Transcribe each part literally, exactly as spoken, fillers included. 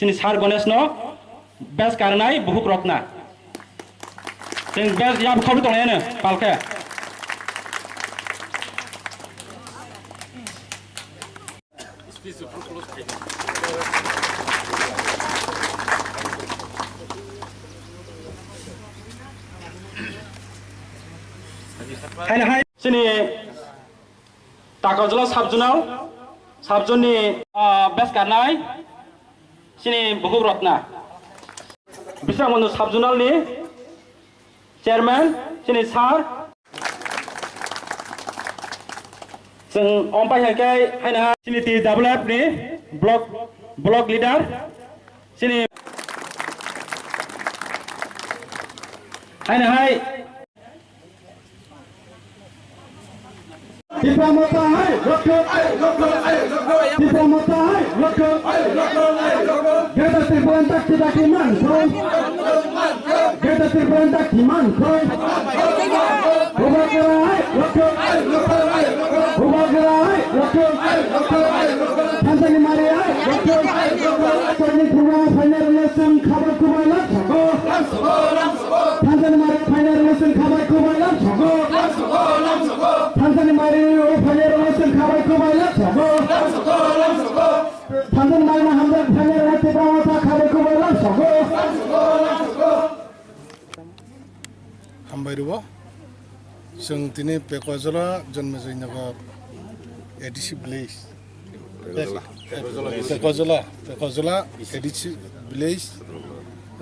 Chini Sir Ganesh no best karnai buhuk rotna. Chwng best yab khobwi tongnai ano palkhe. Hai hai. Chini Takarjala sub-zonal, sub-zone ni, ah, best karnai, chini Buhuk Rotna. Bisramganj sub-zonal ni chairman, chini sir. Chwng ompai hai khe haino hai chini T W F ni block, block leader, chini haino hai Tipra Motha hai, rokho. Tipra Motha hai, rokho. Greater Tipraland tak tidak iman, bro. Greater Tipraland tak iman, bro. Bubagra hai, rokho. Bubagra hai, rokho. Thansa ni mari hai, rokho. Thansa ni mari phainai rwna chwng khabai kubai lam sogo. Thansa ni mari o phainai rwna chwng khabai kubai lam sogo. Thansa ni mari ma hamjak phainai rwna Tipra Motha khabai kubai lam sogo. Hambai rwo. Chwng tini Pekojola Jonmejoi Nagar A D C village. Pekojola, Pekojola A D C village,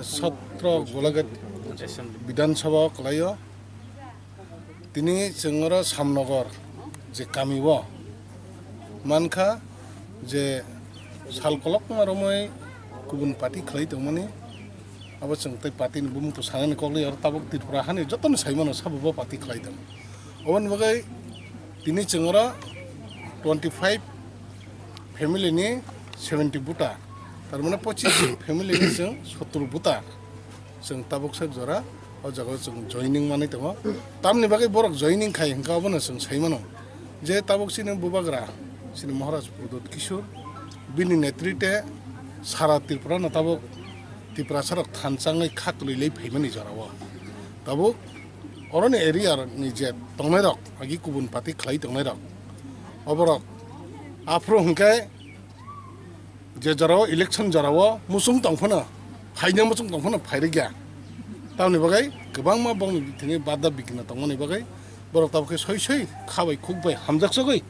sotro Golaghat Bidhan Sabha o kwlaio. Tini chwng oro Samnogor je kami o mankha je sal kolokma romwi kubun party khlai tongmani. Abo chwng tei party ni bumung to sanani kok le oro tabuk Tripura hani jotono sai mano sabo bo party khlai tong. Oboni bagwi tini chwng oro twenty five family ni seventy buta, tar mane pochis family ni chwng sottor buta chwng tabuk sak jora o jaga o chwng joining manwi tongo. Tamni bagwi borok joining khai hwnkha obono chwng sai mano je tabuk chini bubagra chini Maharaj Pradyot Kishore bini netrite sara Tripura no tabuk Tiprasa rok thansa wngwi kha kwlwi lai phaimani jora o. Tabuk oroni area ni je tongnai rok, agi kubun party khlai tongnai rok, oborok aphuru hwnkhe je jora o election jora o muchung tong phano, phaina muchung tong phano phairikya. Tamoni bagwi kwbangma bongni thini bada bikina tongmani bagwi borok tabuk khe soi soi kha bai khuk bai hamjak sogwi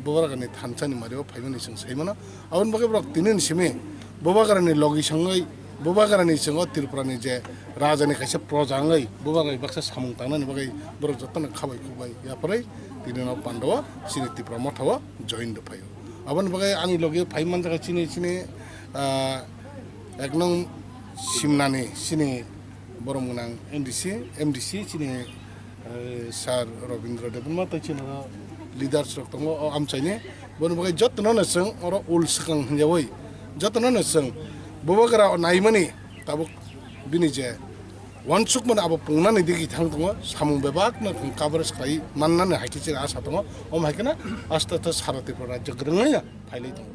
Bubagrani thansa ni mari o phaimani chwng sai mano. Aboni bagwi borok tini ni simi Bubagrani logi songwi Bubagrani chwng o Tripura ni je raja ni kaisa proja wngwi Bubagrani baksa samung tangnani bagwi borok jotono kha bai khuk bai yapharwi tini no panda o chini Tipra Motha o join rw phaio. Aboni bagwi ani logi phai manjak chini chini, ah, ek nong Simnani chini borok mwnang N D C, M D C chini, eh, Sir Robindra Debbarma tei chini oro leaders rok tongo o amchaini. Boni bagwi jotono no chwng oro ul swkang hwnjawi jotono no chwng Bubagra o naimani tabuk bini je uansukmani abo pungnani digi thang tongo, samung bebak no coverage khlai mannani hai khe chini asa tongo. Omo hai kheno aste aste sara Tripura rajyo kwrwngwi phailai tongo.